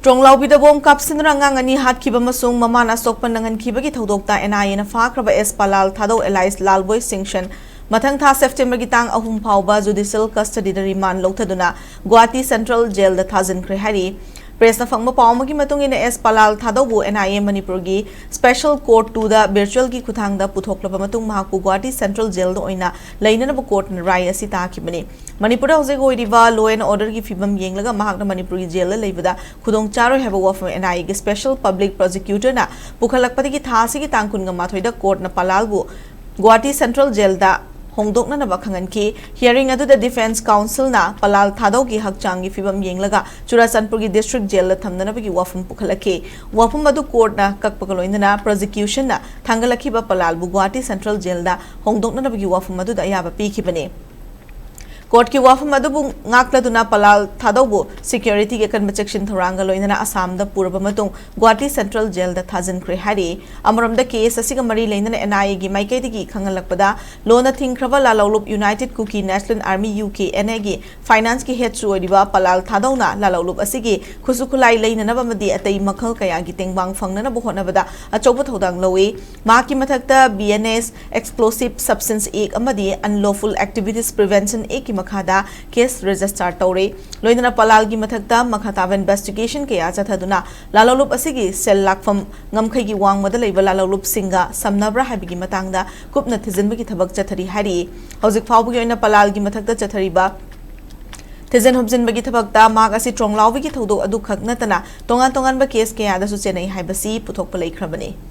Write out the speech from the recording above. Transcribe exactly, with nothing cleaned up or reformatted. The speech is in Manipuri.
ꯇ꯭ꯔꯣꯡꯂꯥꯎꯕꯤꯗ ꯕꯣꯝ ꯀꯥꯞꯁꯤꯟꯗꯨꯅ ꯑꯉꯥꯡ ꯑꯅꯤ ꯍꯥꯠꯈꯤꯕ ꯑꯃꯁꯨꯡ ꯃꯃꯥꯅ ꯑꯁꯣꯛꯄ ꯅꯪꯍꯟꯈꯤꯕꯒꯤ ꯊꯧꯗꯣꯛꯇ NIAꯅ ꯐꯥꯈ꯭ꯔꯕ ꯑꯦꯁ ꯄꯂꯥꯜ ꯊꯥꯗꯧ alias ꯂꯥꯜꯕꯣꯏ ꯁꯤꯡꯁꯟ ꯃꯊꯪ ꯊꯥ Septemberꯒꯤ ꯇꯥꯡ ꯑꯍꯨꯝ ꯐꯥꯎꯕ judicial custodyꯗ remand ꯂꯧꯊꯗꯨꯅ ꯒꯨꯋꯥꯍꯥꯇꯤ Central Jailꯗ ꯊꯥꯖꯤꯟꯈ꯭ꯔꯦ ꯍꯥꯏꯔꯤ꯫ Pressꯅ ꯐꯪꯕ ꯄꯥꯎ ꯑꯃꯒꯤ ꯃꯇꯨꯡ ꯏꯟꯅ, ꯑꯦꯁ ꯄꯂꯥꯜ ꯊꯥꯗꯧꯕꯨ NIA ꯃꯅꯤꯄꯨꯔꯒꯤ Special Court twoꯗ virtualꯒꯤ ꯈꯨꯠꯊꯥꯡꯗ ꯄꯨꯊꯣꯛꯂꯕ ꯃꯇꯨꯡ ꯃꯍꯥꯛꯄꯨ ꯒꯨꯋꯥꯍꯥꯇꯤ Central Jailꯗ ꯑꯣꯏꯅ ꯂꯩꯅꯅꯕ courtꯅ ꯔꯥꯏ ꯑꯁꯤ ꯇꯥꯈꯤꯕꯅꯤ꯫ ꯃꯅꯤꯄꯨꯔꯗ ꯍꯧꯖꯤꯛ ꯑꯣꯏꯔꯤꯕ law and orderꯒꯤ ꯐꯤꯕꯝ ꯌꯦꯡꯂꯒ ꯃꯍꯥꯛꯅ ꯃꯅꯤꯄꯨꯔꯒꯤ jailꯗ ꯂꯩꯕꯗ ꯈꯨꯗꯣꯡ ꯆꯥꯔꯣꯏ ꯍꯥꯏꯕ ꯋꯥꯐꯝ NIAꯒꯤ Special Public Prosecutorꯅ ꯄꯨꯈꯠꯂꯛꯄꯗꯒꯤ ꯊꯥ ꯑꯁꯤꯒꯤ ꯇꯥꯡ ꯀꯨꯟꯒ ꯃꯥꯊꯣꯏꯗ courtꯅ ꯄꯂꯥꯜꯕꯨ ꯒꯨꯋꯥꯍꯥꯇꯤ Central Jailꯗ ꯍꯣꯡꯗꯣꯛꯅꯅꯕ ꯈꯪꯍꯟꯈꯤ꯫ Hearing ꯑꯗꯨꯗ defence counselꯅ ꯄꯂꯥꯜ ꯊꯥꯗꯧꯒꯤ ꯍꯛꯆꯥꯡꯒꯤ ꯐꯤꯕꯝ ꯌꯦꯡꯂꯒ ꯆꯨꯔꯥꯆꯥꯟꯄꯨꯔꯒꯤ district jailꯗ ꯊꯝꯅꯅꯕꯒꯤ ꯋꯥꯐꯝ ꯄꯨꯈꯠꯂꯛꯈꯤ꯫ ꯋꯥꯐꯝ ꯑꯗꯨ courtꯅ ꯀꯛꯄꯒ ꯂꯣꯏꯅꯅ prosecutionꯅ ꯊꯥꯡꯒꯠꯂꯛꯈꯤꯕ ꯄꯂꯥꯜꯕꯨ ꯒꯨꯋꯥꯍꯥꯇꯤ Central Jailꯗ ꯍꯣꯡꯗꯣꯛꯅꯅꯕꯒꯤ ꯋꯥꯐꯝ ꯑꯗꯨꯗ ꯑꯌꯥꯕ ꯄꯤꯈꯤꯕꯅꯤ꯫ Courtꯀꯤ ꯋꯥꯐꯝ ꯑꯗꯨꯕꯨ ꯉꯥꯛꯂꯗꯨꯅ ꯄꯂꯥꯜ ꯊꯥꯗꯧꯕꯨ securityꯒꯤ ꯑꯀꯟꯕ ꯆꯦꯛꯁꯤꯟ ꯊꯧꯔꯥꯡꯒ ꯂꯣꯏꯅꯅ ꯑꯁꯥꯝꯗ ꯄꯨꯔꯕ ꯃꯇꯨꯡ ꯒꯨꯋꯥꯍꯥꯇꯤ Central Jailꯗ ꯊꯥꯖꯤꯟꯈ꯭ꯔꯦ ꯍꯥꯏꯔꯤ꯫ ꯑꯃꯔꯣꯝꯗ case ꯑꯁꯤꯒ ꯃꯔꯤ ꯂꯩꯅꯅ NIAꯒꯤ ꯃꯥꯏꯀꯩꯗꯒꯤ ꯈꯪꯍꯜꯂꯛꯄꯗ, ꯂꯣꯟꯅ ꯊꯤꯡꯈ꯭ꯔꯕ ꯂꯥꯜꯍꯧꯂꯨꯞ United Kuki National Army, UKNAꯒꯤ financeꯀꯤ headꯁꯨ ꯑꯣꯏꯔꯤꯕ ꯄꯂꯥꯜ ꯊꯥꯗꯧꯅ ꯂꯥꯜꯍꯧꯂꯨꯞ ꯑꯁꯤꯒꯤ ꯈꯨꯠꯁꯨ ꯈꯨꯠꯂꯥꯏ ꯂꯩꯅꯅꯕ ꯑꯃꯗꯤ ꯑꯇꯩ ꯃꯈꯜ ꯀꯌꯥꯒꯤ ꯇꯦꯡꯕꯥꯡ ꯐꯪꯅꯅꯕ ꯍꯣꯠꯅꯕꯗ ꯑꯆꯧꯕ ꯊꯧꯗꯥꯡ ꯂꯧꯏ꯫ ꯃꯍꯥꯛꯀꯤ ꯃꯊꯛꯇ BNS, Explosive Substance Act ꯑꯃꯗꯤ Unlawful Activities Prevention Actꯀꯤ ꯃꯈꯥꯗ case register ꯇꯧꯔꯦ꯫ ꯂꯣꯏꯅꯅ ꯄꯂꯥꯜꯒꯤ ꯃꯊꯛꯇ ꯃꯈꯥ ꯇꯥꯕ investigation ꯀꯌꯥ ꯆꯠꯊꯗꯨꯅ ꯂꯥꯜꯍꯧꯂꯨꯞ ꯑꯁꯤꯒꯤ cell ꯂꯥꯛꯐꯝ, ꯉꯝꯈꯩꯒꯤ ꯋꯥꯡꯃꯗ ꯂꯩꯕ ꯂꯥꯜꯍꯧꯂꯨꯞꯁꯤꯡꯒ ꯁꯝꯅꯕ꯭ꯔꯥ ꯍꯥꯏꯕꯒꯤ ꯃꯇꯥꯡꯗ ꯀꯨꯞꯅ ꯊꯤꯖꯤꯟꯕꯒꯤ ꯊꯕꯛ ꯆꯠꯊꯔꯤ ꯍꯥꯏꯔꯤ꯫ ꯍꯧꯖꯤꯛ ꯐꯥꯎꯕꯒꯤ ꯑꯣꯏꯅ ꯄꯂꯥꯜꯒꯤ ꯃꯊꯛꯇ ꯆꯠꯊꯔꯤꯕ ꯊꯤꯖꯤꯟ ꯍꯨꯝꯖꯤꯟꯕꯒꯤ ꯊꯕꯛꯇ ꯃꯍꯥꯛ ꯑꯁꯤ ꯇ꯭ꯔꯣꯡꯂꯥꯎꯕꯤꯒꯤ ꯊꯧꯗꯣꯛ ꯑꯗꯨꯈꯛ ꯅꯠꯇꯅ ꯇꯣꯉꯥꯟ ꯇꯣꯉꯥꯟꯕ case ꯀꯌꯥꯗꯁꯨ ꯆꯦꯟꯅꯩ ꯍꯥꯏꯕꯁꯤ ꯄꯨꯊꯣꯛꯄ ꯂꯩꯈ꯭ꯔꯕꯅꯤ꯫